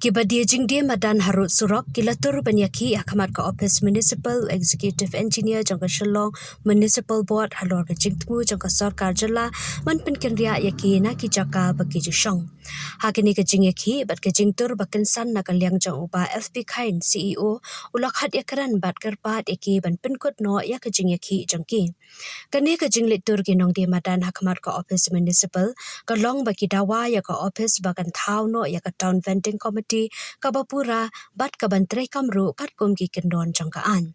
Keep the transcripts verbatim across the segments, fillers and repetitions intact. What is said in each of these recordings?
Kiba die jingdie madan harud surok ki la tur ban ïakhih ha khmat ka ophis Municipal Executive Engineer jong ka Shillong Municipal Board halor ka jingthmu jong ka sorkar jylla ban pynkynriah ïa ki na ki jaka ba ki ju shong. Ha kane ka jingïakhih bad ka jingtur ba kynsan na ka liang jong u Bah F B Khain, C E O, u la khot ïakren bad kyrpad ïa ki ban pynkut noh ïa ka jingïakhih jong ki. Kane ka jingleit tur ki nongdie madan ha khmat ka ophis Municipal ka long ba ki dawa ïa ka ophis ba kan thaw noh ïa ka Town Vending Committee kaba pura bad kaban treikam ruh katkum ki kyndon jong ka aiñ.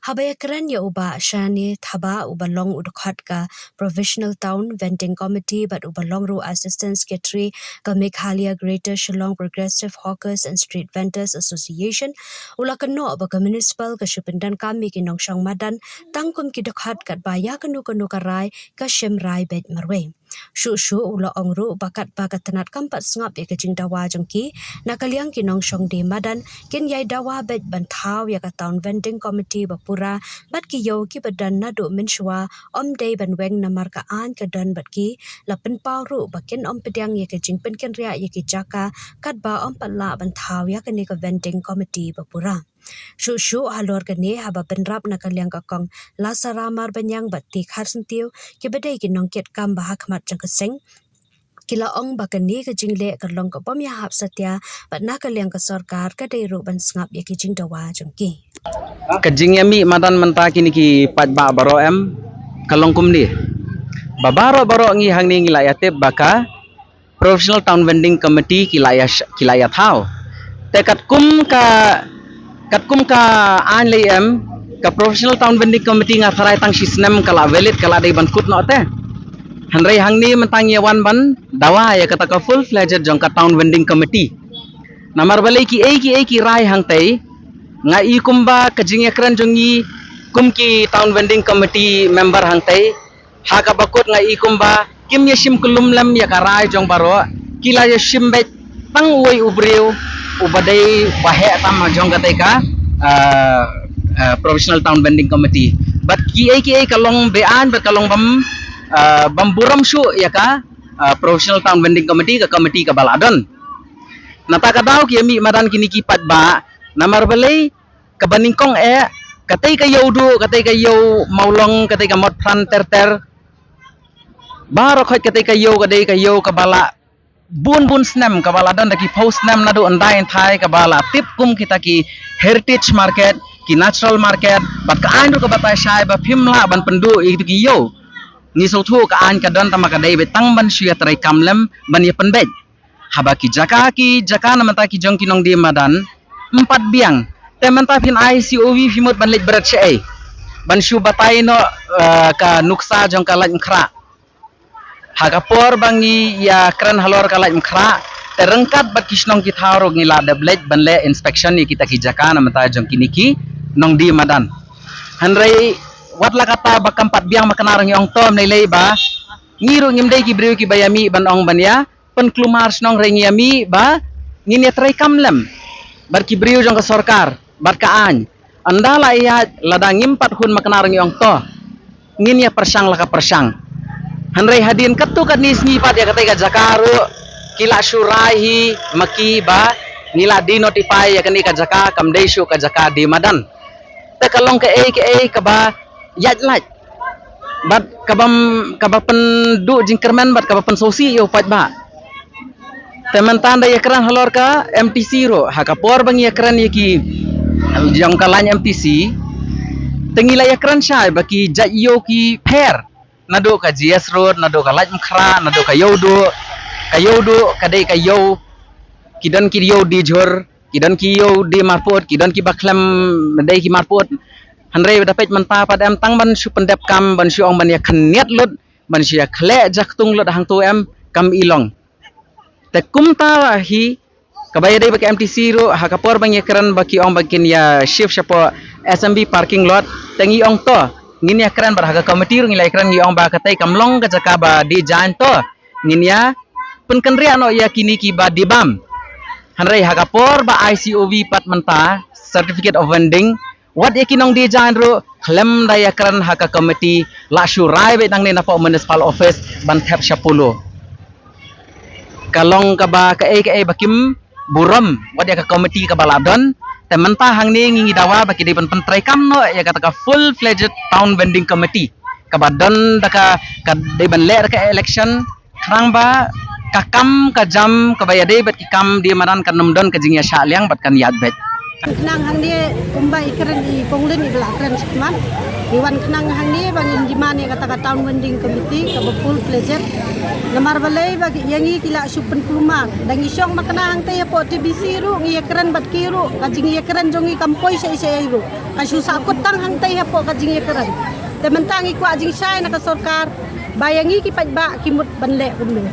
Haba ïakren ïa u Bah Shane Thabah uba long u dkhot ka Provisional Town Vending Committee bad uba long ruh Assistant Secretary ka Meghalaya Greater Shillong Progressive Hawkers and Street Vendors Association, u la kynnoh ba ka Municipal ka shu pyndonkam ïa ki nongshong madan tang kum ki dkhot katba ïa kano kano ka rai ka shim rai beit marwei. Shuh shuh u la ong ruh ba katba ka tnat kam pat sngap ïa ka jingdawa jong ki, na ka liang ki nongshong die madan kin ïai dawa beit ban thaw ïa ka Town Vending Committee ba pura bad ki ïew kiba don naduh mynshuwa ym dei ban weng namar ka aiñ ka don bad ki. La pynpaw ruh ba kin ym pdiang ïa ka jingpynkynriah ïa ki jaka katba ym pat lah ban thaw ïa kane ka Vending Committee ba pura. Shuh shuh halor kane haba bynrap na ka liang ka Kong Lasara Marbaniang bad T Kharsyntiew kiba dei ki nongkitkam ba ha khmat jong ka seng, ki la ong ba kane ka jingleh ka long ka bym ïahap satia bad na ka liang ka sorkar ka dei ruh ban sngap ïa ki jingdawa jong ki. Ka jingïamih madan mynta kine ki paidbah baroh em ka long kumne. Ba baroh baroh ngi hangne ngi la ïatip ba ka Professional Town Vending Committee ki la ïa sh- ki la ïa thaw. Te katkum ka katkum ka aiñ lei em, ka Professional Town Vending Committee nga tharai tang shi snem ka la valid, ka la dei ban kut noh te. Hynrei hangne mynta ngi ïa wan ban dawa ïa kata ka full fledged jong ka Town Vending Committee. Namar balei kiei kiei ki rai hangtei, nga i kumba ka jingïakren jong ngi kum ki Town Vending Committee member hangtei, ha kaba kut nga i kumba kim ïa shim kyllum lem ïa ka rai jong baroh, ki la ïa shim beit tang uwei u briew uba dei ba heh tam jong katei ka, ah, ah, Professional Town Vending Committee. Bad kiei kiei ka long be-aiñ bad ka long bym, ah, bym burom shuh ïa ka, ah, Professional Town Vending Committee, ka committee kaba la don. Nata ka daw ki ïamih madan kine ki paidbah, namar balei, kaba nyngkong eh, katei ka ïew duh, katei ka ïew mawlong, katei ka mot phran ter ter. Baroh khoit katei ka ïew ka dei ka ïew kaba la bun bun snem, kaba la don da ki phew snem naduh ynda ynthai, kaba la tip kum kita ki heritage market, ki natural market, bad ka aiñ ruh kaba tai shai ba phim lah ban pynduh ïa kitu ki ïew. Ngi sngewthuh ka aiñ ka don tangba ka dei beit tang ban shu ïa treikam lem ban ïa pynbeit. Haba ki jaka ki jaka na mynta ki jong ki nongdie madan ym pat biang. Te mynta phin ai C O V phi mut ban leit bret shaei? Ban shu batai noh, eh, ka nuksa jong ka Laitumkhrah. Ha ka por ba ngi ïa kren halor ka Laitumkhrah, te ryngkat bad ki shnong ki thaw ruh ngi la dep leit ban leh inspection ïa kita ki jaka na mynta jong kine ki nongdie madan. Hynrei wat la kata ba kam pat biang, ma kane ruh ngi ong to, ym lei lei ba ngi ruh ngim dei ki briew kiba ïa mih ban ong ban ïa pynkulmar shnong, hynrei ngi ïa mih ba ngin ïa treikam lem bad ki briew jong ka sorkar bad ka aiñ. Ynda la ïaid, lada ngim pat hun, ma kane ruh ngi ong to, ngin ïa pyrshang la ka pyrshang. Hynrei hadien katto katne sngi pat ïa katei ka jaka ruh ki la shu rai hi ma ki ba ngi la de-notify ïa kane ka jaka, kam dei shuh ka jaka die madan. Te ka long kaei kaei kaba ïaid lait bad kaba, kaba pynduh jingkyrmen bad kaba pynsngewsih ïa u paidbah. Te mynta ynda ïa kren halor ka M T C ruh, ha ka por ba ngi ïa kren ïa ki jong ka lain M T C, te ngi la ïa kren shai ba ki jait ïew ki pher, naduh ka G S Road, naduh ka Laitumkhrah, naduh ka Ïewduh. Ka Ïewduh ka dei ka ïew, ki don ki ïew die jhur, ki don ki ïew die marput, ki don kiba khlem dei ki marput. Hynrei da peit mynta pat em, tang ban shu pyndep kam, ban shu ong ban ïa khynñiat lut, ban shu ïa khleh jaktung lut hangto em, kam i long. Te kumta hi, kaba ïa dei ba ka M T C ruh, ha ka por ba ngi ïa kren ba ki ong ba kin ïa shift shapoh S M B parking lot, te ngi ong to, ngin ïa kren bad ha ka committee ruh ngi la ïa kren, ngi ong ba katei kam long ka jaka ba die jaiñ, to ngin ïa pynkynriah noh ïa kine kiba die bam. Hynrei ha ka por ba ai C O V pat mynta, certificate of vending, wat ïa ki nongdie jaiñ ruh khlem da ïa kren ha ka committee, la shu rai beit nangne napoh municipal office ban thep sha Polo. Ka long kaba kaei kaei ba kim burom wat ïa ka komiti kaba la don. Te mynta hangne ngi ngi dawa ba ki dei ban pyntreikam noh ïa kata ka full fledged town vending committee kaba don da ka, ka dei ban leh da ka election, khnang ba ka kam ka jam kaba ïadei bad ki kam die madan kan ym don ka jingïashah liang bad kan ïaid beit. Khnang hangne kumba i kren i Kong Lin i ba la kren shakhmat. I wan khnang hangne ba ngin demand ïa kata ka town vending committee kaba full fledged. Namar balei ba ki ïa ngi ki la shu pynkulmar. Da ngi shong makna hangtei hapoh T B C ruh ngi ïa kren bad ki ruh ka jingïakren jong ngi kam poi shaei shaei ruh. Ka shu sahkut tang hangtei hapoh ka jingïakren. Te mynta ngi kwah jingshai na ka sorkar ba ïa ngi ki paidbah ki mut ban leh kumno.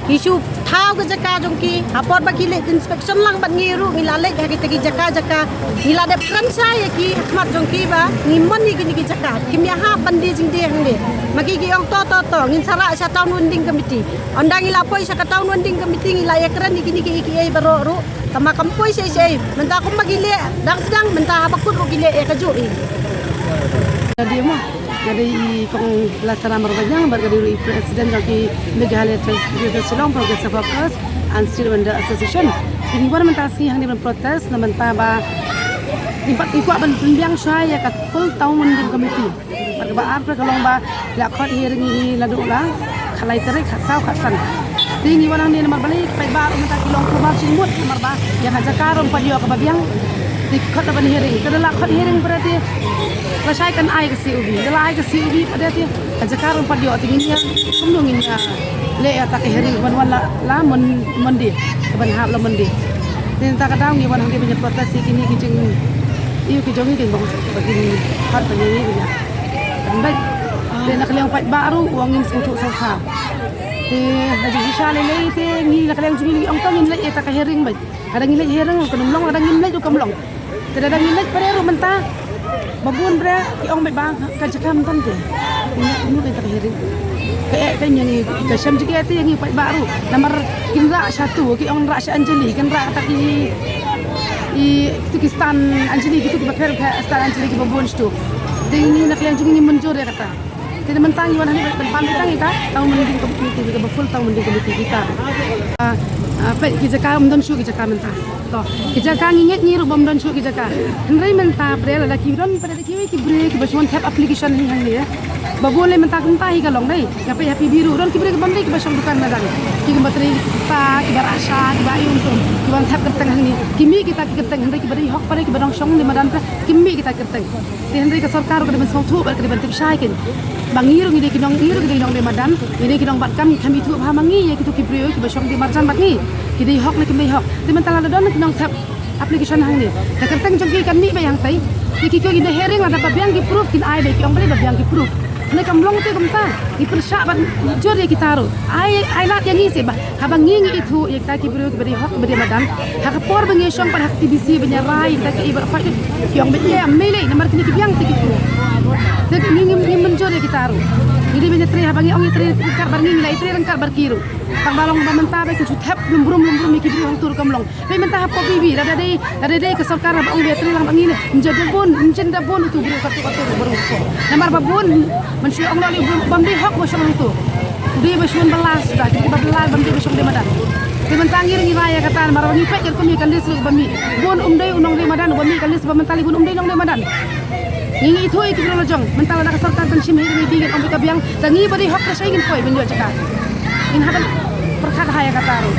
Ki shu thaw ka jaka jong ki, ha por ba ki leit inspection lang bad ngi ruh ngi la leit ha kita ki jaka jaka. Ngi la dep kren shai ïa ki ha khmat jong ki ba ngi mon ïa kine ki jaka. Kim ïahap ban die jingdie hangne. Ma ki ki ong to to to ngin sa rah sha town vending committee. Ynda ngi la poi sha ka town vending committee ngi la ïakren ïa kine ki kiei baroh ruh. Tangba kam poi shaei shaei. Mynta kumba ki leh dang sdang mynta haba kut ruh ki leh ïa kajuh i. Ka dei mo, ka dei i Kong Lasara Marbaniang bad ka dei ruh i president jong ki Meghalaya Trans-, Greater Shillong Progressive Workers and Street Vendor Association. Ki ngi wan mynta sngi hangne ban protest na mynta ba ngi pat ngi kwah ban pynbiang shai ïa ka full town vending committee. Bad kaba ar pat ka long ba la khot hearing ïa ngi naduh la khatlai tarik, khatsaw, khatsan. Te ngi wan hangne namar balei ki paidbah ruh mynta ki long kumba jingmut namar ba ïa ka jaka ruh ym pat ïoh kaba biang. Te ki khot la ban hearing, te da la khot hearing pat te lashai kan ai ka C O B, da la ai ka C O B pat te ka jaka ruh ym pat ïoh. Te ngin ïa kumno ngin ïa leh ïa kata ka hearing ban wan la, la Mon-, Monday, ka ban hap la Monday. Te mynta ka daw ngi wan hangne ban ïa protest ïa kine ki jing, ïa ki jong ngi ki bang ba kin khot ban ïa ngi ban ïa. Kan beit. Te na ka liang paidbah ruh u ong ngim sngewthuh sngewthuh. Te ha jingshisha lei lei te ngi na ka liang jong ngi ngi ong to ngin leit ïa kata ka hearing beit. Lada ngi leit hearing ruh kan ym long, lada ngim leit ruh kam long. Te lada ngi leit pat ruh mynta ba bun pat ki ong beit ba ka jaka ym don te. Ngi ong kata ka hearing. Ka eh ka ïa ngi ka shem jingeh te ïa ngi paidbah ruh. Namar kin rah sha tu ki ong rah sha Anjali, kin rah kata ki i kitu ki stand Anjali, kitu kiba pher pher stand Anjali kiba bun shitu. Te ngi na ka liang jong ngi ngim mynjur ïa kata. Te mynta ngi wan hangne ban pan beit tang ïa ka town vending committee, kaba full town vending committee kita. Ah, ah, peit ki jaka ym don shuh ki jaka mynta. To, ki jaka ngi ngeit ngi ruh ba ym don shuh ki jaka. Hynrei mynta pat lada ki don pat kiwei ki briew kiba shu wan thep application hi hangne. Ba bun lei mynta kumta hi ka long dei. Nga peit ha P B ruh don ki briew kiba ym dei kiba shong dukan madan. Ki kumba trei ki pa kiba rah sha kiba ïung tum kiba wan thep kyrteng hangne. Ki mih kita ki kyrteng hynrei kiba dei hok pat kiba dang shong die madan pat kim mih kita kyrteng. Te hynrei ka sorkar ka dei ban sngewthuh bad ka dei ban tip shai kein. Ba ngi ruh ngi dei ki nong, ngi ruh ngi dei ki nong dei madan, ngi dei ki nong bad kam, kam ithuh bha ma ngi ïa kitu ki briew kiba shong dei marjan bad ngi. Ki dei hok ne kim dei hok. Te mynta lada don ki nong thep application hangne, ka kyrteng jong ki kan mih beit hangtei. Te ki kiew ki da hearing lada ba biang ki proof kin ai beit, ki ong beit ba biang ki proof. Hynrei kam long te kumta. Ngi pyrshah ban jur ïa kita ruh. Ai, ai lad ïa ngi seh ba haba ngi ngi ithuh ïa kita ki briew kiba dei hok kiba dei madan. Ha ka por ba ngi shong pat ha ka T B C ba ngi rai ïa kita ki ei ba rafai ki ong ba ïa mei lei namar kine ki biang te ki tu. Te ngi ngi ngi mynjur ïa kita ruh. Ngi dei ba ngi trei haba ngi ong ïa trei ryngkat bad ngi ngi la ïa trei ryngkat bad ki ruh. Tang ba long ba mynta ba ki shu thep lum brum lum brum ïa ki briew hangtu ruh kam long. Peit mynta hapoh P B lada dei, lada dei ka sorkar ba ong ba ïa trei lang ba ngi ne. Ym jin da bun, ym jin da bun utu briew katu katu ruh baroh. Namar ba bun mynshuwa ong lei bun bym dei hok ba shong hangtu. Dei ba shong ba la suda, dei ba la bym dei ba shong dei madan. Te mynta ngi ruh ngi rai ïa kata namar ba ngi peit ïa kum ïa ka list ruh ba mih. Bun um dei u nong dei madan, ba mih ka list ba mynta lei bun um dei nong dei madan. Ngi ngi ithuh ïa ki briew la jong, mynta lada ka sorkar kan shim hi ngi ki ong ba ka biang, ta ngi ba dei hok ka shai ngin poi ban ïoh jaka. Ngin hap ban pyrkhat ha ïa kata ruh.